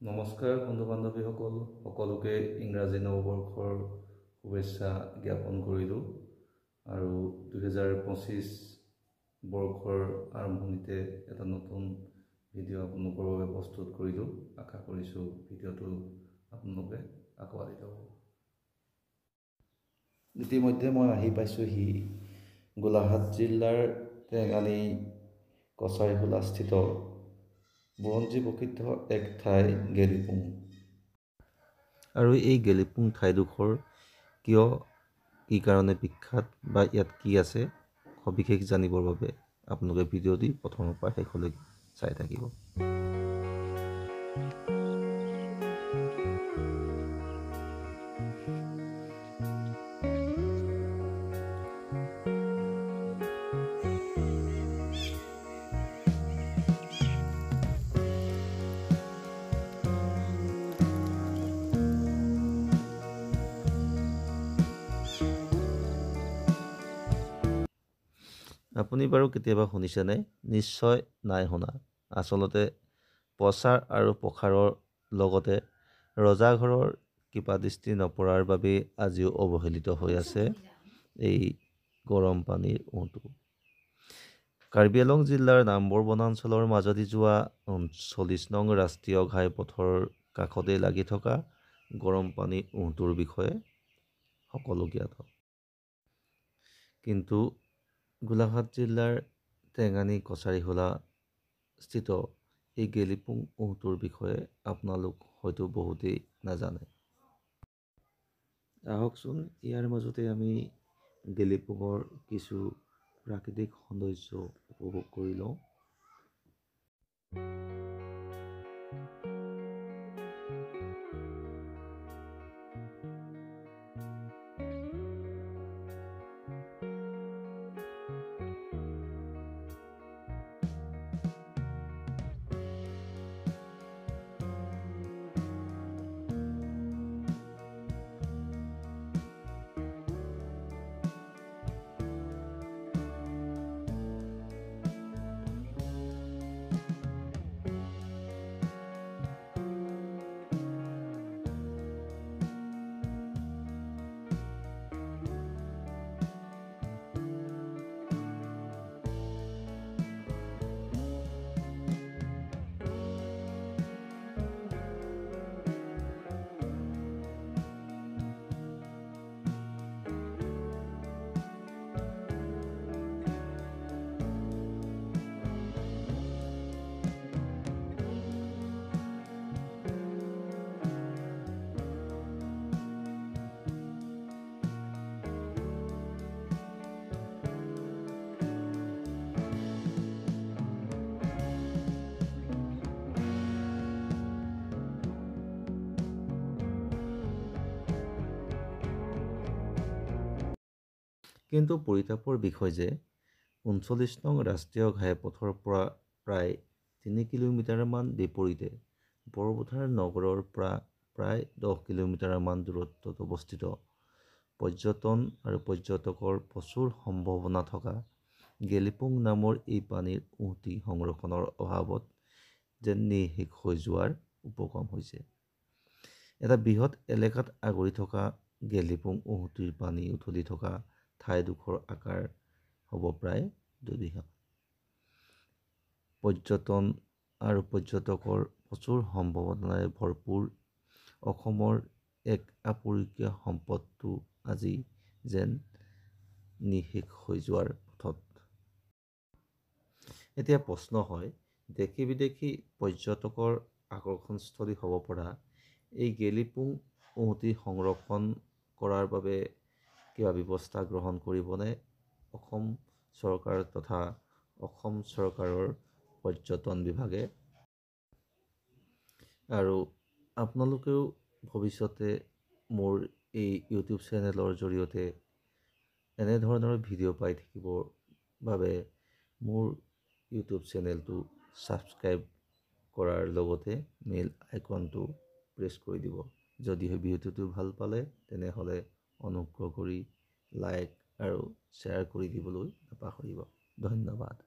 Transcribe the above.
নমস্কাৰ বন্ধু বান্ধৱীসকল, সকলোকে ইংৰাজী নৱবৰ্ষৰ শুভেচ্ছা জ্ঞাপন কৰিলোঁ। আৰু 2025 বৰ্ষৰ আৰম্ভণিতে এটা নতুন ভিডিঅ' আপোনালোকৰ বাবে প্ৰস্তুত কৰিলোঁ। আশা কৰিছোঁ ভিডিঅ'টো আপোনালোকে আঁকোৱালি ল'ব। ইতিমধ্যে মই আহি পাইছোঁহি গোলাঘাট জিলাৰ টেঙানী কছাৰীহোলাস্থিত বুৰঞ্জী প্ৰসিদ্ধ এক ঠাই গেলিপুং। আৰু এই গেলিপুং ঠাইডোখৰ কিয়, কি কাৰণে বিখ্যাত বা ইয়াত কি আছে সবিশেষ জানিবৰ বাবে আপোনালোকে ভিডিঅ'টি প্ৰথমৰ পৰা শেষলৈকে চাই থাকিব। আপুনি বাৰু কেতিয়াবা শুনিছেনে? নিশ্চয় নাই শুনা। আচলতে প্ৰচাৰ আৰু প্ৰসাৰৰ লগতে ৰজাঘৰৰ কৃপাদৃষ্টি নপৰাৰ বাবেই আজিও অৱহেলিত হৈ আছে এই গৰম পানীৰ উঁহটো। কাৰ্বি আংলং জিলাৰ নামবৰ বনাঞ্চলৰ মাজেদি যোৱা 39 নং ৰাষ্ট্ৰীয় ঘাইপথৰ কাষতেই লাগি থকা গৰম পানীৰ উঁহটোৰ বিষয়ে সকলো জ্ঞাত। কিন্তু গোলাঘাট জিলাৰ টেঙানী কছাৰীহোলা স্থিত এই গেলিপুং উঁহটোৰ বিষয়ে আপোনালোক হয়তো বহুতেই নাজানে। আহকচোন ইয়াৰ মাজতে আমি গেলিপুঙৰ কিছু প্ৰাকৃতিক সৌন্দৰ্য উপভোগ কৰি লওঁ। কিন্তু পৰিতাপৰ বিষয় যে 39 নং ৰাষ্ট্ৰীয় ঘাইপথৰ পৰা প্ৰায় 3 কিলোমিটাৰমান বিপৰীতে বৰপথাৰ নগৰৰ পৰা প্ৰায় 10 কিলোমিটাৰমান দূৰত্বত অৱস্থিত পৰ্যটন আৰু পৰ্যটকৰ প্ৰচুৰ সম্ভাৱনা থকা গেলিপুং নামৰ এই পানীৰ উঁহটি সংৰক্ষণৰ অভাৱত যেন নিঃশেষ হৈ যোৱাৰ উপক্ৰম হৈছে। এটা বৃহৎ এলেকাত আগুৰি থকা গেলিপুং উঁহটিৰ পানী উথলি থকা ঠাইডোখৰ আকাৰ হ'ব প্ৰায় 2 বিঘা। পৰ্যটন আৰু পৰ্যটকৰ প্ৰচুৰ সম্ভাৱনাৰে ভৰপূৰ অসমৰ এক আপুৰুগীয়া সম্পদটো আজি যেন নিঃশেষ হৈ যোৱাৰ পথত। এতিয়া প্ৰশ্ন হয়, দেশী বিদেশী পৰ্যটকৰ আকৰ্ষণস্থলী হ'ব পৰা এই গেলিপুং উঁহটি সংৰক্ষণ কৰাৰ বাবে কিবা ব্যৱস্থা গ্ৰহণ কৰিবনে অসম চৰকাৰ তথা অসম চৰকাৰৰ পৰ্যটন বিভাগে? আৰু আপোনালোকেও ভৱিষ্যতে মোৰ এই ইউটিউব চেনেলৰ জৰিয়তে এনেধৰণৰ ভিডিঅ' পাই থাকিবৰ বাবে মোৰ ইউটিউব চেনেলটো ছাবস্ক্ৰাইব কৰাৰ লগতে বেল আইকনটো প্ৰেছ কৰি দিব। যদিহে ভিডিঅ'টো ভাল পালে তেনেহ'লে অনুগ্ৰহ কৰি লাইক আৰু শ্বেয়াৰ কৰি দিবলৈ নাপাহৰিব। ধন্যবাদ।